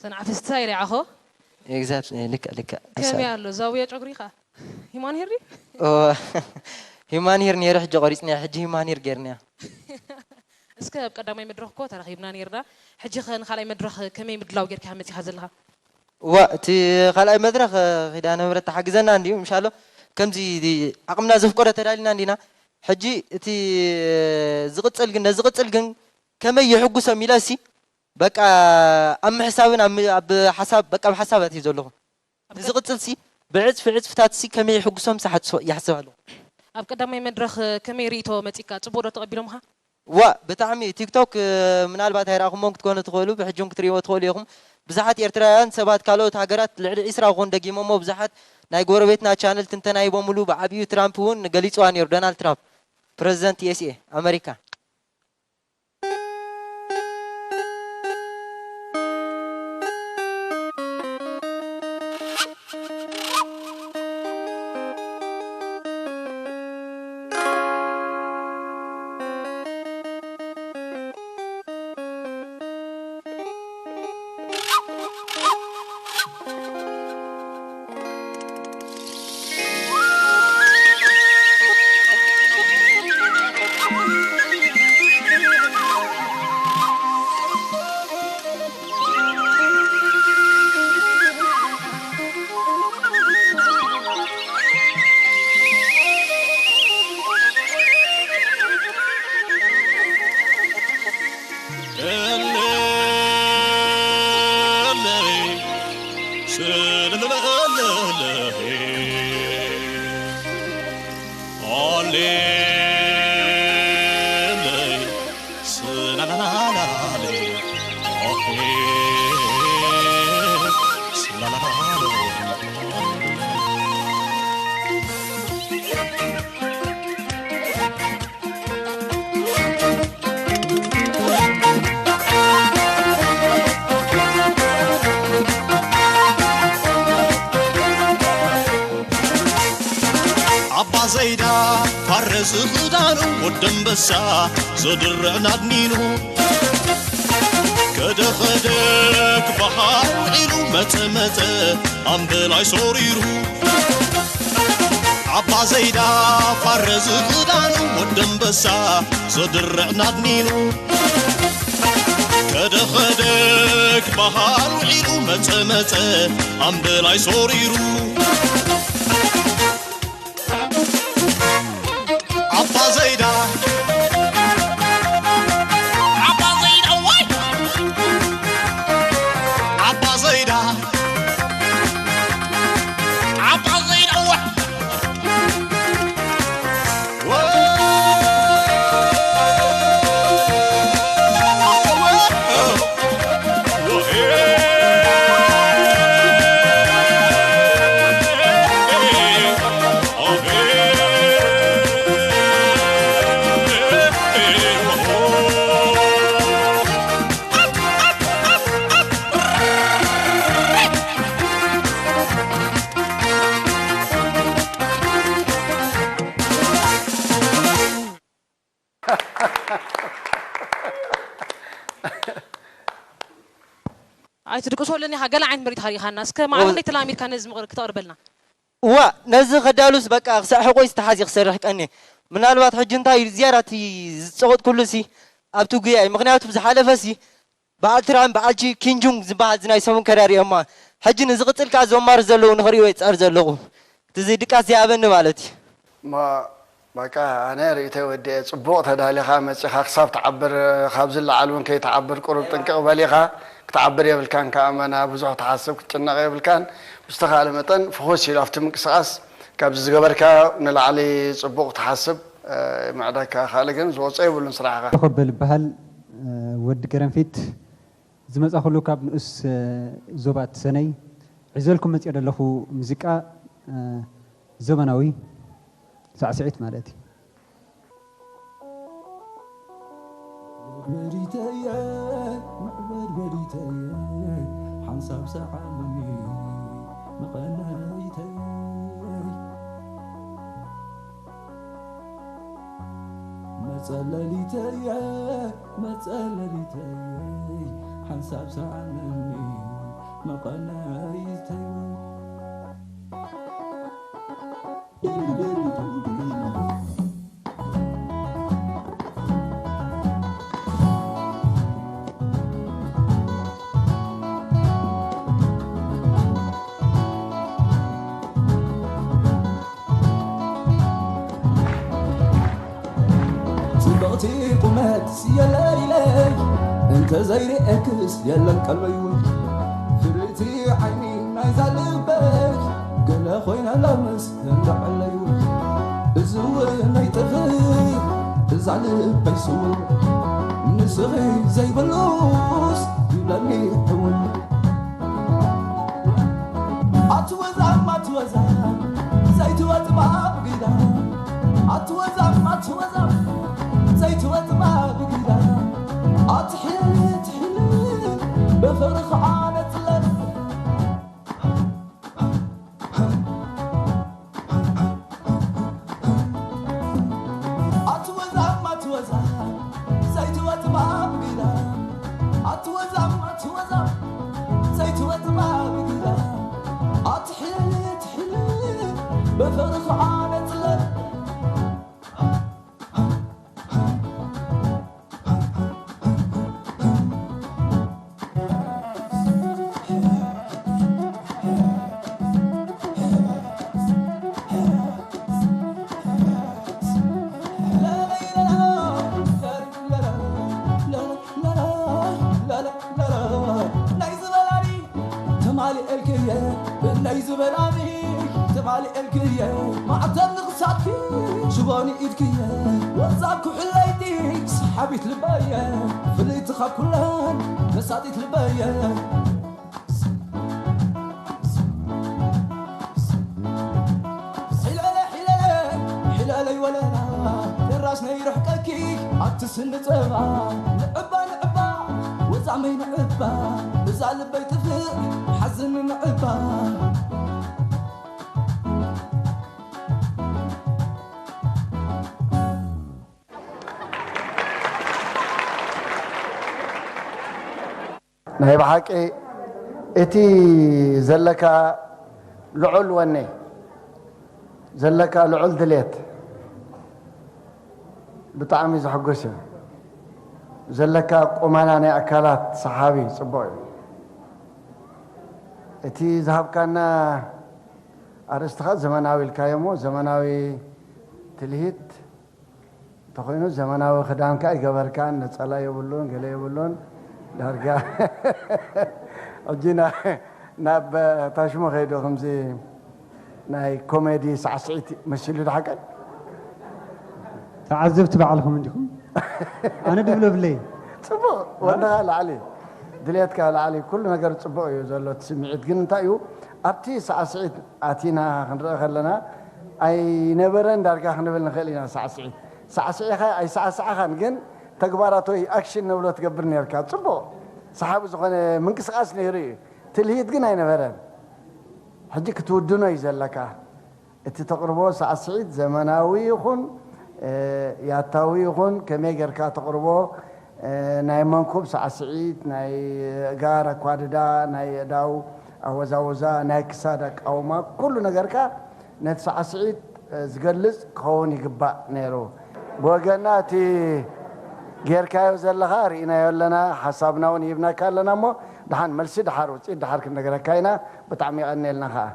ተናዕፍስቲ ሳይ ሪዓኾ? ኤግዛክት ልክዕ ልክዕ። ከመይ ኣሎ ዛውያ ጨጉሪ ከ? ሂማን ሄሪ? ሂማን ሄር ነይሩ፣ ሕጂ ቆሪፅናዮ። ሕጂ ሂማን ሄር ገይርናዮ። እስከ ኣብ ቀዳማይ መድረኽ እኮ ተራኺብና ነይርና። ሕጂ ኸ ንኻልኣይ መድረኽ ከመይ ምድላው ጌርካ መፂኻ ዘለኻ? ዋ እቲ ካልኣይ መድረኽ ኪዳነ ምሕረት ተሓግዘና እንድዩ። ምሻሎ ከምዚ ዓቕምና ዘፍቀዶ ተዳሊና እንዲና። ሕጂ እቲ ዝቕፅል ግን ነዚ ዝቕፅል ግን ከመይ የሕጉሶም ኢለ እሲ በቃ ኣብ ምሕሳብን ኣብ ኣብ ሓሳብ በቃ ኣብ ሓሳብ ኣትዩ ዘለኹ። ንዝቕፅል ሲ ብዕፅፊ ዕፅፍታት ሲ ከመይ የሕጉሶም ሲ ሓትሶ- ይሓስብ ኣለኹ። ኣብ ቀዳማይ መድረኽ ከመይ ርእይቶ መፂካ? ፅቡቕ ዶ ተቐቢሎምኻ? ዋ ብጣዕሚ ቲክቶክ ምናልባት ኣይረኣኹሞም ክትኮኑ ትኽእሉ፣ ብሕጂ እውን ክትርእይዎ ትኽእሉ ኢኹም። ብዙሓት ኤርትራውያን ሰባት ካልኦት ሃገራት ልዕሊ ዒስራ ክኾኑ ደጊሞሞ፣ ብዙሓት ናይ ጎረቤትና ቻነል ትንተና ሂቦምሉ፣ ብዓብዩ ትራምፕ እውን ገሊፅዋ ነይሩ፣ ዶናልድ ትራምፕ ፕረዚደንት ዩ ኤስ ኤ ኣመሪካ። ኣባ ዘይዳ ፋረ ዝኽዳኑ ወደንበሳ ዘድርዕ ናድኒኑ ከደ ኸደ ክበሃል ውዒሉ መጸ መጸ ኣምበላይ ሶሪሩ ኣባ ዘይዳ ፋረ ዝኽዳኑ ወደንበሳ ዘድርዕ ናድኒኑ ከደ ኸደ ክበሃል ውዒሉ መጸ መጸ ኣምበላይ ሶሪሩ ዓባ ዘይዳ ዓባ ዘይዳ ዋይ ዓባ ዘይዳ ዓባ ዘይዳ ዋይ ኣይትድቅሶ ኣለኒ ገለ ዓይነት ምርኢት ሃሪኻና እስከ ማዕረ ክንደይ ተላሚድካ ነዚ ምቕር ክተቕርበልና እዋ ነዚ ከዳሉስ በቃ ክሳዕ ሕቆይ ዝተሓዚ ክሰርሕ ቀኒ ምናልባት ሕጂ እንታይ እዩ ዝያዳ እቲ ዝፀወጥኩሉ ሲ ኣብቲ ጉያ እዩ ምክንያቱ ዝሓለፈ ሲ በዓል ትራምፕ በዓል ኪንጁንግ ዝበሃል ዝናይ ሰሙን ከዳር እዮማ ሕጂ ንዝቕፅል ከዓ ዘማር ዘለዉ ንክርእዮ ይፃር ዘለኹ እቲ ድቃስ ዝያበኒ ማለት እዩ እሞ በቃ ኣነ ርእይቶይ ወዲኤ ጽቡቕ ተዳሊኻ መጺኻ ክሳብ ትዓብር ካብ ዝለዓል እውን ከይትዓብር ቁሩብ ጥንቅቕ በል ኢኻ ክትዓብር የብልካን ከኣ መና ብዙሕ ትሓስብ ክትጭነቕ የብልካን ብዝተኻእለ መጠን ፍኹስ ኢሉ ኣብቲ ምንቅስቓስ ካብዚ ዝገበርካዮ ንላዕሊ ጽቡቕ ትሓስብ ይምዕደካ ካልእ ግን ዝወጾ የብሉን ስራሕኻ። ኮበል ይበሃል ወዲ ገረንፊት ዝመጻኹሉ ካብ ንኡስ ዞባ ትሰነይ ሒዘልኩም መጽየ ዘለኹ ሙዚቃ ዘመናዊ ሳዕስዒት ማለት እዩ። በሪተየ መዕበድ በሪተየ ሓንሳብ ሰዓመኒ መቐናይተይ መጸለሊተየ መጸለሊተይ ሓንሳብ ሰዓመኒ መቐነይተዩ። ጽብቕቲ ቁመት የለይለይ፣ እንተ ዘይርኤክስ የለን ቀልበይ እውን። ፍርይቲ ዓይኒ ናይዛ ልበይ፣ ገለ ኮይና ላምስ እንዳዕለይ እውን። እዚ እውን ኣይጥፍእ እዛ ልበይ ስውር፣ ንስኺ ዘይብሉስ ይብለኒ ሕውን። ኣትወዛም ኣትወዛም ዘይትወጽባ ብግዳ፣ ኣትወዛም ኣትወዛም ዘይትወጽባ ብግዳ፣ ኣትሕል ትሕል ብፍቕሪ ከዓ ነጽለል። ኣትወዛም ኣትወዛም ዘይትወጽባ ብግዳ፣ ኣትወዛም ኣትወዛም ዘይትወጽባ ብግዳ፣ ኣትሕል ትሕል ብፍቕሪ ከዓ ነጽለል። ናይ ዝበላኒ ትማሊ ኤልክየ፣ ብነይ ዝበላኒ ትማሊ ኤልክየ፣ ማዕተብ ንኽሳድኪ ሽቦኒ ኢድክየ፣ ወዛብ ኩሕለይቲ ሰሓቢት ልበየ፣ ፍልይቲ ካብ ኩለን መሳጢት ልበየ። ሒለለ ሒለለ ሒለለይ ወለላ፣ ድራሽ ነይርሕቀኪ ኣብቲ ስኒ ጸባ። ንዕባ ንዕባ ወዛመይ ንዕባ፣ እዛ ልበይ ጥፍእ ሓዝኒ ንዕባ። ናይ ብሓቂ እቲ ዘለካ ልዑል ወኔ፣ ዘለካ ልዑል ድሌት ብጣዕሚ ዘሐጉስ እዩ። ዘለካ ቁመና ናይ ኣካላት ሰሓቢ ጽቡቕ እዩ። እቲ ዝሃብካና ኣርእስቲ ኸኣ ዘመናዊ ኢልካዮ እሞ፣ ዘመናዊ ትልሂት እንተኾይኑ፣ ዘመናዊ ክዳን ከኣ ኣይገበርካን፣ ነጸላ የብሉን፣ ገለ የብሉን። ዳርጋ ሕጂ ና-፣ ናብ ታሽሙ ከይዱ፣ ከምዚ ናይ ኮሜዲ ሳዕስዒት መሲሉ፣ ዶ ሓቀይ? ተዓዘብቲ ባዕልኹም እንዲኹም። ኣነ ድብሎ ብለይ። ጽቡቕ፣ ወንድኻ ላዕሊ፣ ድሌትካ ላዕሊ፣ ኩሉ ነገር ጽቡቕ እዩ ዘሎ፣ እቲ ስምዒት ግን እንታይ እዩ? ኣብቲ ሳዕስዒት ኣቲና ክንርኢ ከለና፣ ኣይነበረን ዳርጋ ክንብል ንኽእል ኢና። ሳዕስዒት ሳዕስዒኻ ኣይሰዓሰዓኻን፣ ግን ተግባራት ወይ ኣክሽን ንብሎ ትገብር ነርካ። ጽቡቕ፣ ሰሓቢ ዝኾነ ምንቅስቓስ ነይሩ እዩ። ትልሂት ግን ኣይነበረን። ሕጂ ክትውድኖ እዩ ዘለካ። እቲ ተቕርቦ ሳዕስዒት ዘመናዊ ይኹን፣ እ፣ ያታዊ ይኹን፣ ከመይ ጌርካ ተቕርቦ፣ እ፣ ናይ መንኩብ ሳዕስዒት፣ ናይ ኣእጋር ኣኳድዳ፣ ናይ ኣእዳው ኣወዛውዛ፣ ናይ ክሳድ ኣቃውማ፣ ኩሉ ነገርካ ነቲ ሳዕስዒት፣ እ፣ ዝገልጽ ክኸውን ይግባእ ነይሩ። ብወገንና እቲ ጌርካዮ ዘለኻ ርኢናዮ ኣለና፣ ሓሳብና እውን ሂብናካ ኣለና እሞ፣ ደሓን መልሲ ደሓር፣ ውጽኢት ደሓር ክንነግረካ ኢና። ብጣዕሚ የቐንየልና ከኣ።